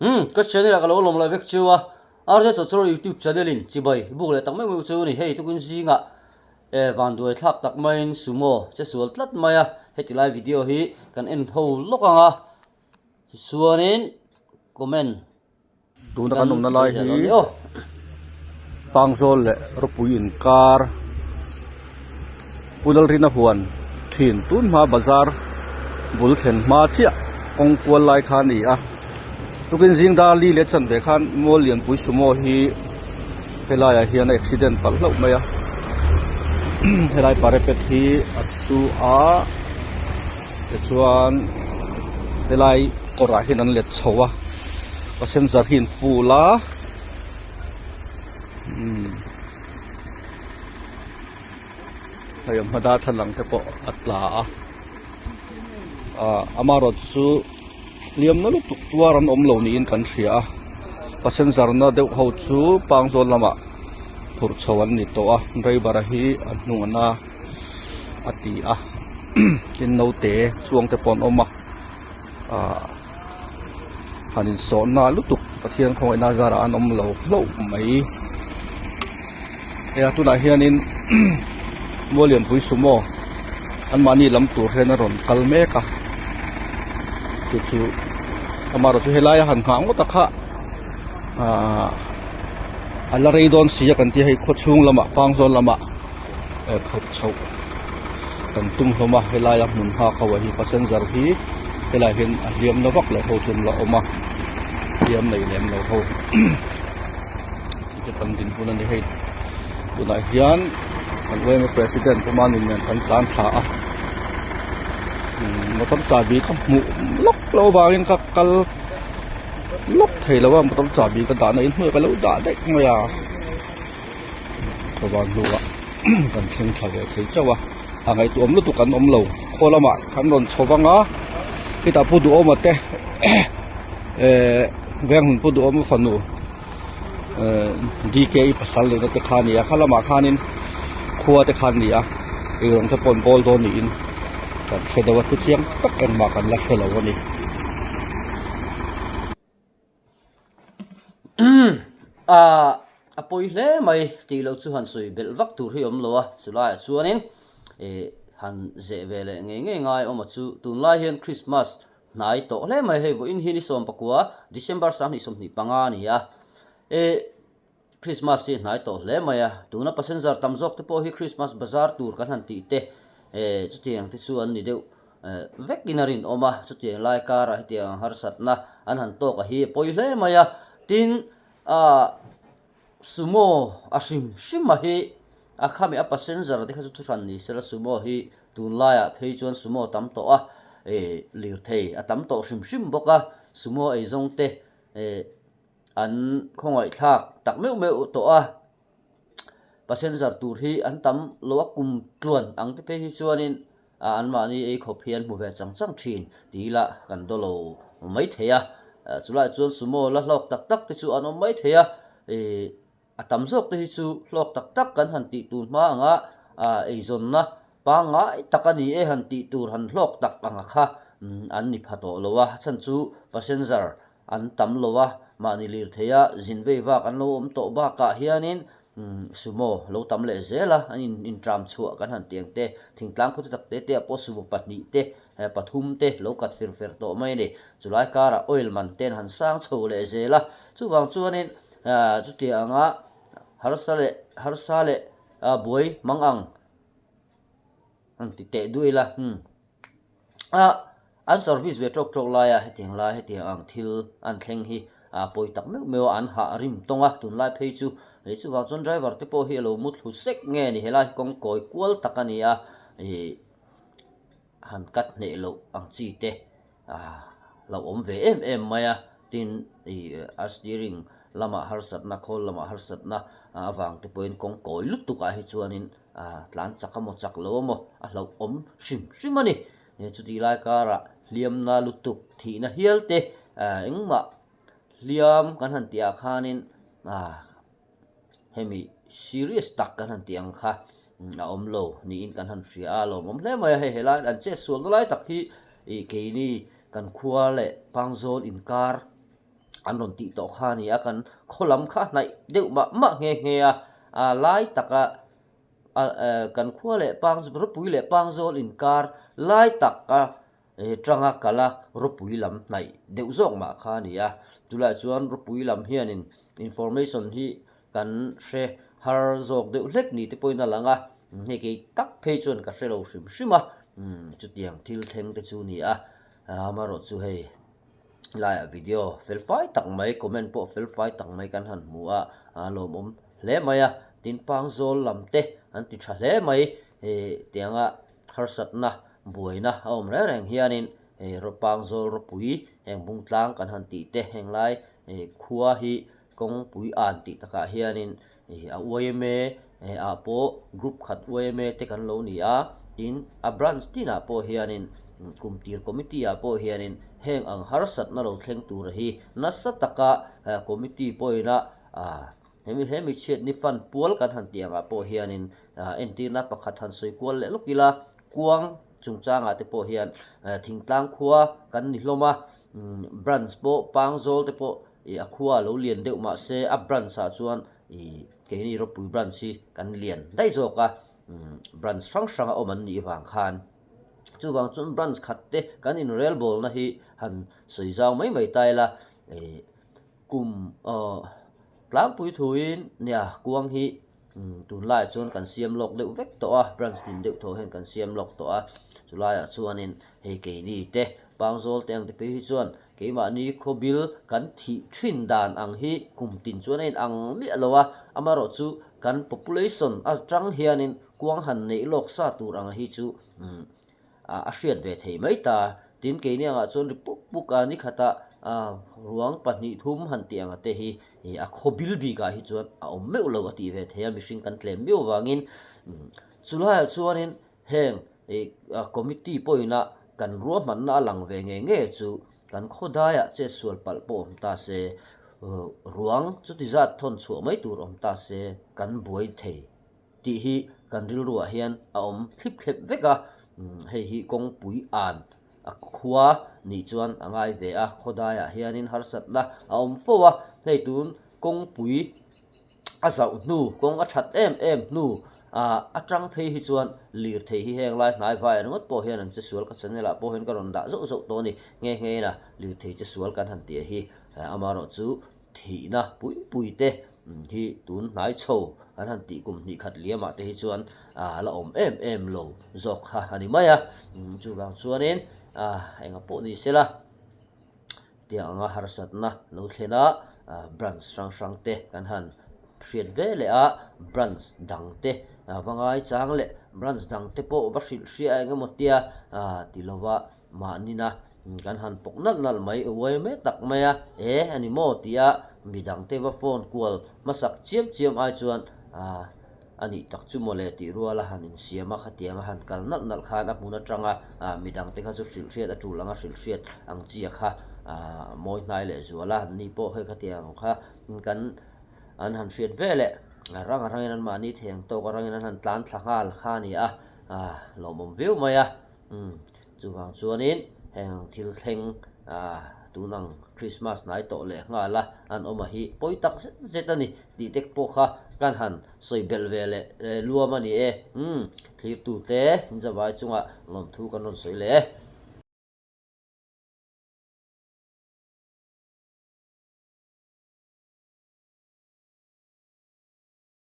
Umm ka channel ah ka lo lawm leh vek chu a, RJ Chawchawr youtube channel in chibai buk leh tak meuh meuh chu a ni, hei tukin zingah eh vanduai thlak tak maiin sumo che sual tlat mai a, heti lai video hi kan en ho lawk ang a, tichuanin comment Tuna kan awmna lai hi Pangzawl leh rawpui inkar Pu Lalrina huan thin tun hma bazar bul thlen hma chiah kawng kual lai kha a ni a tukin zing dar li leh chanve khan mual lianpui sumo hi helaiah hian a accident palh hlauh mai a helai parapet hi a su a tichuan helai kawrah hian an let chho a passenger hi an full a umm hei a hma darthlalang te pawh a tla a ah amaherawhchu hliam na lutuk tuar an awm lo niin kan hria a passenger na deuh ho chu pangzawl lamah phurh chho an ni tawh a driver a hi a hnung a na a ti a tin naute chuang te pawh an awm a ah han insawh na lutuk Pathian khawngaihna zarah an awm lo hlauh mai hei a tunah hianin mual lianpui sumo anmahni lam tur hian a rawn kal mek a chu chu amaherawh chu helai a han nghah ngawt a kha ahh a la rei dawn si a kan tia hei khawchhung lamah pangzawl lamah eh phurh chhoh kan tum hlawm a helaia hmun nghak ho ah hi passenger hi helaiah hian a hliam na vak loh ho chu an la awm a hliam nei lem lo ho chu chu kan dinhmun a ni hei tunah hian kan yma president pu Manin nen kan tlan thla a motor chahbi ka hmuh lawk loh avangin ka kal lawk thei lo a motor chahbi ka dahna inhnuai ka lo dah daih mai a. Khawvar hnuah kan thleng thla ve thei chauh a a ngaihtuah awm lutuk an awm lo khaw lamah kan rawn chho vang a hetah pu duhawma te ehh venghmun pu duhawma fanu ehh D K i pasal neihna te kha a ni a kha lamah khanin khua te kha an ni a eirawng te pawh an bawl dawn niin kan hre deuh a thu chiang tak engmah kan la hre lo a ni. Ahh a pawi hle mai tih loh chu han sawi belh vak tur hi a awm lo a chulaiah chuanin ih han zeh ve leh ngei ngei ngai awm a chu tunlai hian Christmas hnai tawh hle mai hei vawiin hi ni 11 December 2025 a ni a ih Christmas hi a hnai tawh hle mai a, tuna passenger tam zawk te pawh hi Christmas bazar tur kan han tih te eh chutiang te chu an ni deuh eh vekin a rinawm a, chutiang lai karah hetiang harsatna an han tawk a hi a pawi hle mai a, tin ah sumo a hrim hrim a hi a khami a passenger te kha chu thuhran ni sela sumo hi tunlaiah phei chuan sumo tam tawh a eh lirthei a tam tawh hrim hrim bawk a, sumo eizawng te eh. An khawngaihthlak tak meuh meuh tawh a, passenger tur hi an tam lo a kum tluan ang te phei hi chuanin anmahni ei khawp hi an hmu ve chang chang thin tih ila kan daw lo mai thei a, chulaiah chuan sumo la hlawk tak tak te chu an awm mai thei a, ih a tam zawk te hi chu hlawk tak tak kan han tih tur hma anga eizawnna pangngai tak a ni e han tih tur han hlawk tak anga kha an ni pha tawh lo a, a chhan chu passenger An tam lo a, mahni lirthei a zin vei vak an lo awm tawh bakah hianin sumo lo tam leh zel a, an intram chhuah kan han tih ang te, thingtlang khawte tak te te ah pawh sumo pahnih te pathum te lo kat fir fer tawh mai a ni. Chulai karah oil man ten han sang chho leh zel a, chuvang chuanin chutiang anga harsa leh harsa leh buai mang ang an ti teh duh ila. A an service ve tawk tawk laia hetiang lai hetiang ang thil an thleng hi a pawi tak meuh meuh a an hah rim tawng a tunlai phei chu leh chuvang chuan driver te pawh hi a lo mu thlu sek nge ni helai hi kawng kawi kual tak a ni a ih han cut hneh loh ang chi te ah lo awm ve em em mai a tin ih a steering lamah harsatna khawl lamah harsatna avang te pawhin kawng kawi lutuk ah hi chuanin. A tlan chak emaw chak lo emaw a hlauhawm hrim hrim a ni. Chutih lai karah hliamna lutuk thihna hial te engmah hliam kan han tih ah khanin hemi serious tak kan han tih ang kha a awm lo niin kan han hria a, a lawmawm hle mai a. Hei helai an chetsualna lai tak hi ih keini kan khua leh Pangzawl inkar. An rawn tih tawh kha a ni a, kan khaw lam kha hnaih deuh mah mah nghe nghe a, a lai taka kan khua leh pang ropui leh pangzawl inkar lai taka tanga kal a ropui lam hnaih deuh zawk mah kha a ni a. Chulaiah chuan ropui lam hianin information hi kan hre har zawk deuh hlek ni te pawhin a lang a, hei kei tak phei chuan ka hre lo hrim hrim a, chutiang thil thleng te chu a ni a, amaherawh chu hei. Laiah video fel fai tak mai comment pawh fel fai tak mai kan han hmu a, a lawmawm hle mai a, tin pangzawl lam te an ti tha hle mai, hei tianga harsatna buaina a awm reng reng hianin hei pangzawl ropui heng bungtlang kan han tih te heng lai khua hi Kawngpui an tih takah hianin a yma ah pawh group khat yma te kan lo ni a, tin a branch tinah pawh hianin kum tir committee ah pawh hianin heng ang harsatna lo thleng tur hi nasa taka committee pawhin a hemi hemi chhiatni fund pual kan han tih angah pawh hianin entirna pakhat han sawi kual leh lawk ila kuang chungchangah te pawh hian thingtlang khua kan ni hlawm a, branch pawh pangzawl te pawh Ih a khua a lo lian deuh mah se a branch ah chuan ih keini ropui branch hi kan lian daih zawk a branch hrang hrang a awm an nih vang khan chuvang chuan branch khat te kan inrel bawlna hi han sawi zau mai mai ta ila ih kum aw tlangpui thuin nia kuang hi Tunlaiah chuan kan siam lawk deuh vek tawh a, branch tin deuh thaw hian kan siam lawk tawh a, chulaiah chuanin hei keini te Pangzawl te ang te phei hi chuan keimahni khawbil kan thih thin dan ang hi kum tin chuan a inang miah lo a, amaherawh chu kan population atang hianin kuang han neih lawk sa tur ang hi chu a hriat ve thei mai ta. Tin, keini angah chuan ri puk puk a, ni khatah ruang pahnih thum han tih anga te hi a khaw bil bikah hi chuan a awm meuh lo a tih ve thei a, mihring kan tlem miau vangin. Chulaiah chuanin heng committee pawhina kan ruahmanna a lang ve ngei ngei chu kan khaw daiah chetsual palh pawh awm ta se, ruang chuti zat thawn chhuah mai tur awm ta se kan buai thei. Tih hi kan rilruah hian a awm thlip thlep vek a, hei hi kawngpui an a khua nih chuan a ngai ve a, khawdaiah hianin harsatna a awm fo a, hei tun kawngpui a zauh hnu, kawng a that em em hnu atang phei hi chuan lirthei hi heng lai hnai vai ringawt pawh hian an che sual ka channel ah pawh hian ka rawn dah zauh zauh tawh a ni, nghe nghe in a lirthei che sual kan han tih hi amaherawhchu Thihna pui pui te hi tun hnai chho an han tih kum hnih khat liamah te hi chuan a la awm em em lo zawk kha a ni mai a. Chuvang chuanin enga pawh ni sela tiang anga harsatna lo thlen a branch hrang hrang te kan han hriat ve leh a, branch dang te va ngai chang leh branch dang te pawh va hrilh hria eng emaw tia ti lova Mahnina kan han pawk nalh nalh mai uai mai tak mai a, e a ni maw tia midangte va phone kual hmasak chiam chiam ai chuan ah a nih tak chu mawle tih ruala han insiam a, khatianga han kal nalh nalh khan a hmun atanga ah midangte kha chu hrilh hriat a tul anga hrilh hriat ang chi a kha ah mawi hnai leh zual a, ni pawh hei khatiang kha kan an han hriat ve leh rang a rangin anmahni thei ang tawk a rangin an han tlan thla nghal kha a ni a, ah lawmawm viau mai a. Umm chuvang chuanin heng thil thleng ah tun ang Christmas hnai tawh leh nghal a an awm a hi pawi tak zet zet a ni tih te pawh kha kan han sawi belh ve leh luam a ni e. Umm thlirtute in zavai chungah lawmthu kan rawn sawi leh e.